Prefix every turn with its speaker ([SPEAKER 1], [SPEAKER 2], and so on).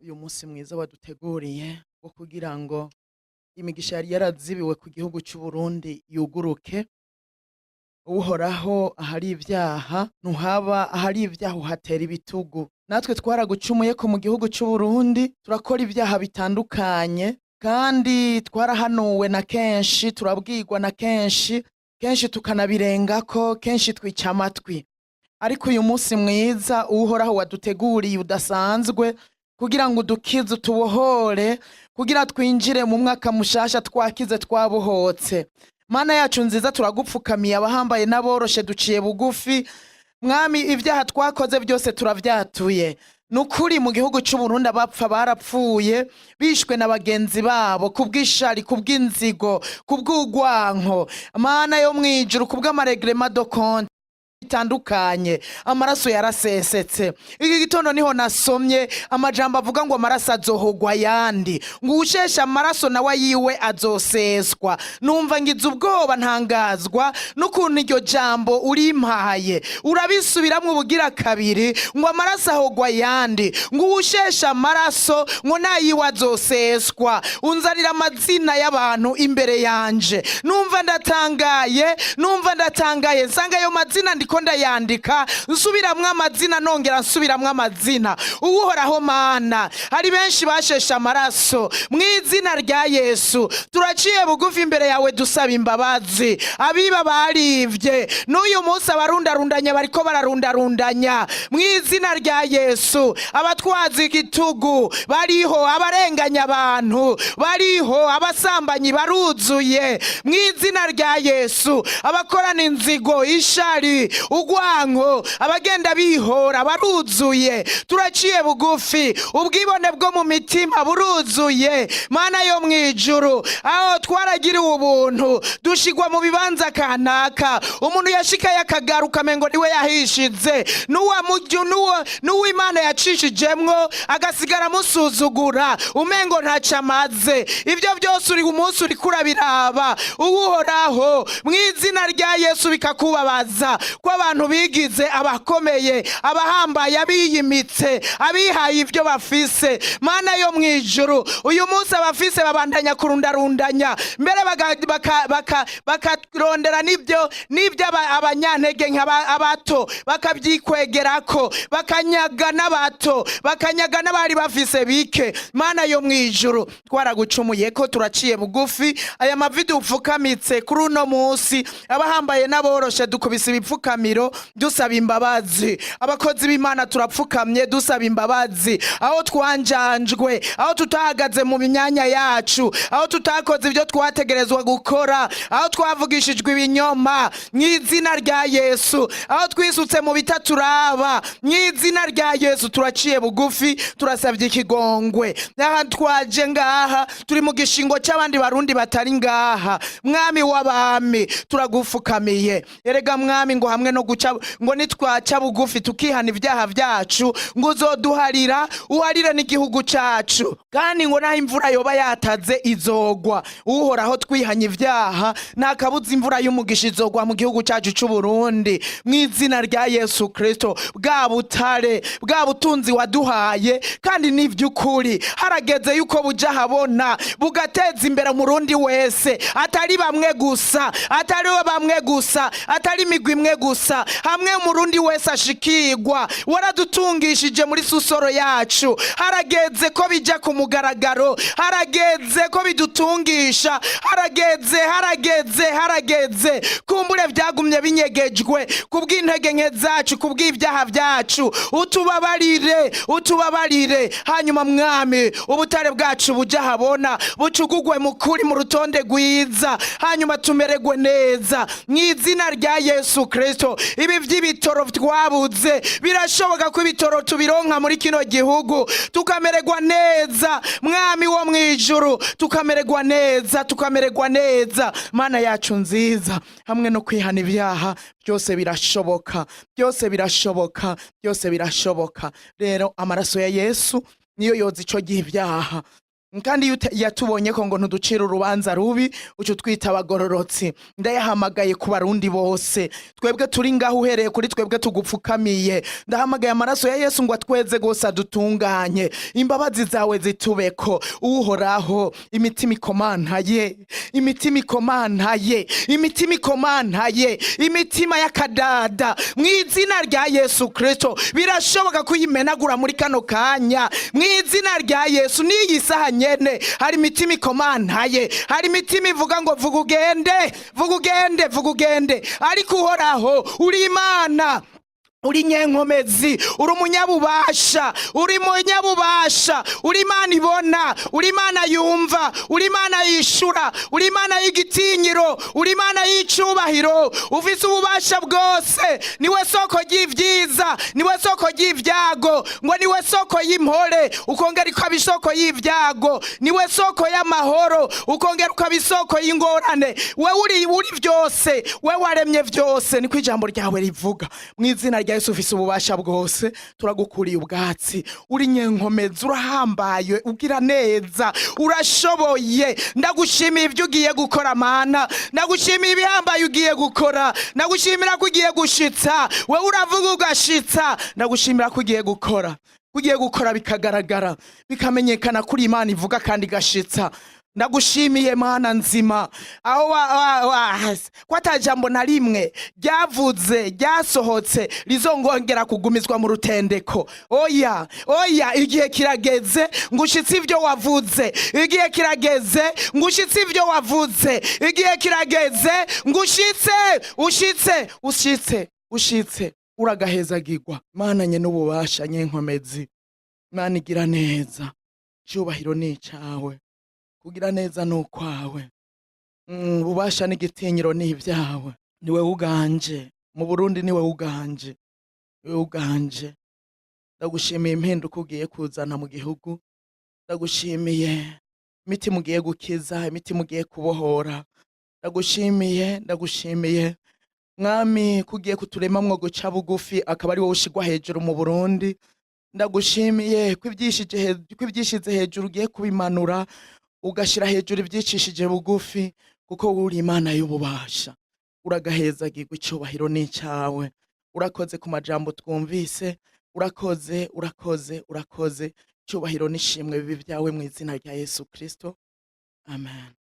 [SPEAKER 1] Uyu munsi mwiza waduteguriye wo kugira ngo imigisha yari yarazibiwe ku gihugu cy'u Burundi yuguruke. Uhoraho, ahari ibyaha ntuhaba, ahari ibyaha uhatera ibitugu. Natwe twaragucumuye ko mu gihugu cy'u Burundi, turakora ibyaha bitandukanye, kandi twarahanuwe na kenshi, turabwirwa na kenshi kenshi, tukanabirengako kenshi, twica amatwi. Ariko uyu munsi mwiza, Uhoraho, waduteguriye udasanzwe kugira ngo udukize, utubohore, kugira twinjire mu mwaka mushasha twakize, twabohotse. Mana yacu nziza, turagupfukamiye, abahambaye n'aboroshe duciye bugufi. Mwami, ibyaha twakoze byose turavyatuye. Nukuri mu gihugu c'Uburundi abapfa barapfuye bishwe na bagenzi babo kubw'ishari, kubw'inzigo, kubw'urwanko. Mana yo mwijuru, kubw'ama règlements de compte bitandukanye, amaraso yarasesetse. Iki gitondo niho nasomye amajambo avuga ngo amaraso azohogwa ayandi, ngo uwusheshe amaraso nawe ayiwe azoseswa. Numva ngize ubwoba, ntangazwa n'ukuntu iryo jambo urimpaye, urabisubiramwo ubugira kabiri, ngo amaraso ahogwa ayandi, ngo uwusheshe amaraso ngo nayiwe azoseswa. Unzanira amazina y'abantu imbere yanje, numva ndatangaye, numva ndatangaye. Nsanga ayo mazina ndiko ndayandika, nsubiramwo amazina, nongera nsubiramwo amazina. Uhoraho Mana, hari benshi basheshe amaraso. Mu izina rya Yesu turaciye bugufi imbere yawe, dusaba imbabazi. Abiba barivye, n'uyu munsi abarundarundanya bariko bararundarundanya. Mu izina rya Yesu, abatwaza igitugu bariho, abarenganya abantu bariho, abasambanyi baruzuye. Mu izina rya Yesu, abakorana inzigo, ishari, urwanko, abagenda bihora baruzuye. Turaciye bugufi, ubwibone bwo mu mitima buruzuye. Mana yo mu ijuru, aho twaragiriwe ubuntu dushigwa mu bibanza kanaka, umuntu yashikaye akagaruka amengo niwe yahishize, n'uwo Imana yacishijemwo agasigara amusuzugura umengo ntaco amaze. Ibyo byose uri umunsi uriko urabiraba, Uhoraho, mu izina rya Yesu, bikakubabaza ko abantu bigize abakomeye, abahambaye, abiyimitse, abihaye ibyo bafise. Mana yo mu ijuru, uyu munsi abafise babandanya kurundarundanya, mbere bakarondera n'ibyo abanyantege nke, abato bakabyikwegerako, bakanyaga n'abato, bakanyaga n'abari bafise bike. Mana yo mu ijuru, twaragucumuye ko, turaciye bugufi. Aya mavi dupfukamitse kuri uno munsi, abahambaye n'aboroshe dukubise ibipfukamiro dusaba imbabazi. Abakozi b'Imana turapfukamye dusaba imbabazi aho twanjanjwe, aho tutahagaze mu myanya yacu, aho tutakoze ibyo twategerezwa gukora, aho twavugishijwe ibinyoma. Mu izina rya Yesu, aho twisutse mu bitaturaba, mu izina rya Yesu turaciye bugufi, turasabye ikigongwe. Aha twaje ngaha turi mu gishingo cy'abandi Barundi batari ngaha. Mwami w'abami, turagufukamiye. Erega Mwami, ngo hamwe no guca, ngo nitwaca bugufi tukihana ibyaha byacu, ngo uzoduharira, uharire n'igihugu cacu, kandi ngo naho imvura yoba yataze izogwa. Uhoraho, twihanye ibyaha, nta kabuza imvura y'umugisha izogwa mu gihugu cyacu c'u Burundi. Mu izina rya Yesu Kristo, bwa butare, bwa butunzi waduhaye, kandi n'ivy'ukuri harageze yuko buja habona, bugateza imbere Umurundi wese, atari bamwe gusa, atari bamwe gusa, atari imigwi imwe gusa, hamwe Umurundi wese ashikirwa. Waradutungishije muri sous-sol yacu, harageze ko bijya ku mugaragaro, harageze ko bidutungisha, harageze, harageze, harageze. Kumbure byagumye binyegejwe kubw'intege nke zacu, kubw'ibyaha byacu. Utubabarire, utubabarire. Hanyuma Mwami, ubutare bwacu bujya habona, bucugugwe mu kuri, mu rutonde rwiza, hanyuma tumererwe neza mu izina rya Yesu Kristo. Ibi by'ibitoro twabuze, birashoboka ko ibitoro tubironka muri kino gihugu, tukamererwa neza. Mwami wo mu ijuru, tukamererwa neza, tukamererwa neza. Mana yacu nziza, hamwe no kwihana ibyaha, byose birashoboka, byose birashoboka, byose birashoboka. Rero amaraso ya Yesu niyo yoza ico gihe ibyaha. Kandi iyo yatubonye ko ngo ntuducire urubanza rubi, uca utwita abagororotsi. Ndayahamagaye ku Barundi bose, twebwe turi ngaho, uhereye kuri twebwe tugupfukamiye. Ndahamagaye amaraso ya Yesu ngo atweze rwose, adutunganye, imbabazi zawe zitubeko. Uhoraho, imitima ikomantaye, imitima ikomantaye, imitima ikomantaye, imitima y'akadada, mu izina rya Yesu Kristo, birashoboka kuyimenagura muri kano kanya, mu izina rya Yesu. N'iyi saha nyene hari imitima ikomantaye, hari imitima ivuga ngo vuga ugende, vuga ugende, vuga ugende. Ariko Uhoraho, uri Imana, uri nyenkomezi, uri umunyabubasha, uri munyabubasha, uri Imana ibona, uri Imana yumva, uri Imana yishura, uri Imana y'igitinyiro, uri Imana y'icubahiro, ufise ububasha bwose. Niwe soko ry'ivyiza, niwe soko ry'ivyago, ngo niwe soko y'impore, ukongera ukaba isoko y'ivyago, niwe soko y'amahoro, ukongera ukaba isoko y'ingorane. Wewe uri vyose, wewe waremye vyose, niko ijambo ryawe rivuga. Mu izina rya Yesu, ufise ububasha bwose, turagukuriye ubwatsi. Uri nyenkomezi, urahambaye, ugira neza, urashoboye. Ndagushimiye ibyo ugiye gukora, Mana. Ndagushimiye ibihambaye ugiye gukora. Ndagushimira ko ugiye gushitsa. Wewe uravuga ugashitsa. Ndagushimira ko ugiye gukora, ugiye gukora bikagaragara, bikamenyekana kuri Imana ivuga kandi igashitsa. Ndagushimiye, Mana nzima, aho ko ata jambo na rimwe ryavuze ryasohotse rizongongera kugumizwa mu rutendeko. Oya, oya, igihe kirageze ngo ushitse ibyo wavuze. Igihe kirageze ngo ushitse ibyo wavuze. Igihe kirageze ngo ushitse, ushitse, ushitse, ushitse. Uragahezagirwa, Mana nye n'ububasha, nyenkomezi, Mana igira neza. Icyubahiro ni icawe, kugira neza ni ukwawe. Ububasha n'igitinyiro ni ibyawe. Niwe uganje mu Burundi, niwe uganje, niwe uganje. Ndagushimiye impinduka ugiye kuzana mu gihugu. Ndagushimiye imitima ugiye gukiza, imitima ugiye kubohora. Ndagushimiye, ndagushimiye, Mwami, ko ugiye kuturemamwo guca bugufi, akaba ari wowe ushigwa hejuru mu Burundi. Ndagushimiye ko ibyishize hejuru ugiye kubimanura, ugashyira hejuru ibyicishije bugufi, kuko wowe uri Imana y'ububasha. Uragahezagirwa, icyubahiro ni icyawe. Urakoze ku majambo twumvise. Urakoze, urakoze, urakoze. Icyubahiro n'ishimwe bibe ibyawe mu izina rya Yesu Kristo, amen.